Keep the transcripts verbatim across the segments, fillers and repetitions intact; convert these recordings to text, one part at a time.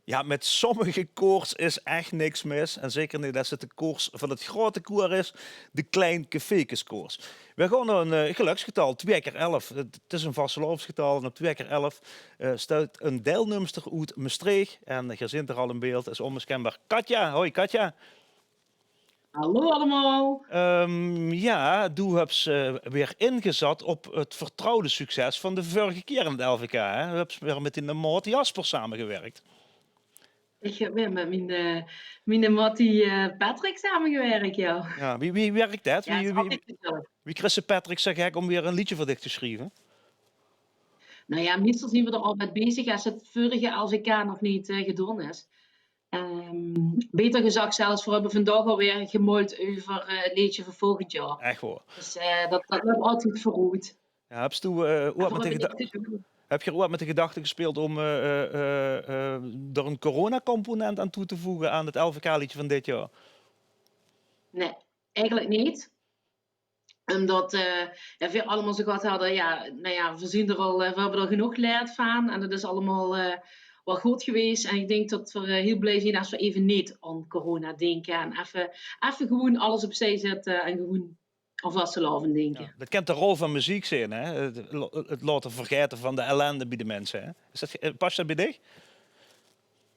Jao, mit sommige koers is ech niks mis. En zeker neet es 't de koers van 't groete koer is, de Klein Cafeekeskoers. Veer gaon nao ein, eh, geluksgetal, twee kier elf. 't, 't is ein vastelaovesgetal en op twee kier elf, eh, steit ein deilnumster oet Mestreech. En geer zeet 'r al in beeld, is ónmiskenbaar Katja. Hoi Katja. Hallo allemaol. Ehm, jao, doe höbs, eh, weer ingezat op 't vertrouwde succes van de vörige kier in 't L V K, hè? Doe höbs weer mit dien maot Jasper samegewirk. Ich höb weer mit mien, eh, mien mattie, eh, Patrick samegewirk, jao. Jao, wie, wie wirk det? Jao, wie, wie, wie kriegs se Patrick zo gek óm weer ein leedje veur dich te sjrieve? Nou jao, meistal zeen v'r d'r al mit bezig es 't vörige L V K nog neet, eh, gedaon is. Ehm, baeter gezag zelfs, v'r höbbe vandaag alweer gemaild euver, eh, 't leedje veur volgend jaor. Ech waor? Dus, eh, dat, dat löp altied veuroet. Jao, höbs doe, eh, oet mit de geda-, höbs doe oet mit de gedachte gespeeld óm, eh, eh, eh, eh, d'r ein coronacomponent aan toe te voege aan 't L V K-leedje van dit jaor? Nae, eigelik neet. Ómdat, eh, jao, veer allemaol zo gehad hadde, jao, nou jao, veer zeen d'r al, eh, veer höbbe d'r genóg gelierd van. En dat is allemaol, eh, waal good gewaes. En ich dink dat veer, eh, hiel blie zeen es veer effe neet aan corona dinke. En effe, effe gewoen alles opzij zètte en gewoen aan vastelaovend dinke. Jao, dat kint de rol van meziek zeen, hè? 't Lo-, 't laote vergaete van de ellende bie de minse, hè? Is dat, eh, pas dat bie dich?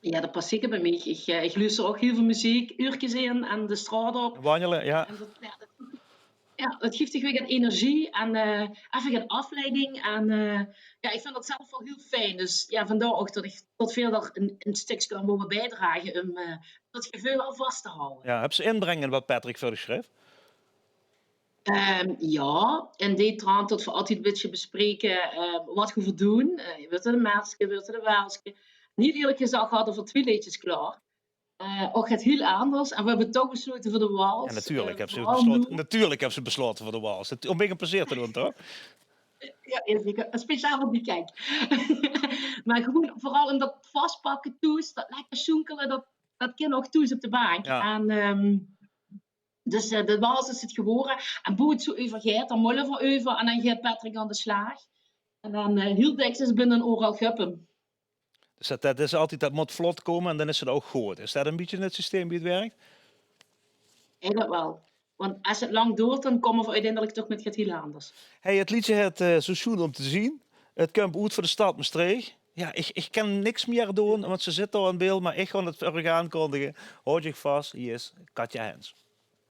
Jao, dat pas zeker bie mich. Ich, eh, ich luuster ouch hiel väöl meziek, uurkes in en de straot op. Wanjele, jao. En dat, jao, dat, jao, dat gief dich weer get energie en, eh, effe get aafleiding. En, eh, jao, ich vinj dat zelf waal hiel fijn. Dus jao, vandaar ouch dat ich tot veer d'r ein, ein stökske aan wouwe biedrage óm, eh, dat geveul waal vas te hawwe. Jao, höbs se inbreng in wat Patrick veur dich sjreef? Ehm, jao, in dae trant tot v'r altied e bietje bespreke, eh, wat v'r doon. Eh, wuuert 't e merske, wuuert 't e welske. Neet ierlik gezag hadde v'r twie leedjes klaor. Eh, ouch get hiel anders. En v'r höbbe toch beslote veur de wals. Jao, natuurlik höbs se beslote, natuurlik höbs se beslote veur de wals. 't Óm mich e plezeer te doon, toch? Jao, jao, zeker. Speciaal veur die, kiek. Mer gewoen veural in dat vaspakke thoes, dat lekker sjoenkele, dat, dat kin ouch thoes op de baank. Jao. En, ehm, Dus, eh, dat waor 't, is 't gewore. En boe 't zoe euver geit, dan molle v'r euver en dan geit Patrick aan de slaag. En dan, eh, hiel dèks is binne 'n oor al gup 'm. Dus dat, dat is altied, dat mót vlot kómme en dan is 't ouch good. Is dat e bietje 't systeem wie 't wirk? Eigelik waal. Want es 't lang doort, dan kómme v'r oeteindelik toch mit get hiel anders. Hey, 't leedje heet, eh, Zo sjoen óm te zeen. 't Kump oet veur de stad Mestreech. Jao, ich, ich kin niks mieë doon, want ze zit al in beeld, mer ich gaon 't veur uch aankondige. Haot uch vas, hie is Katja Hens.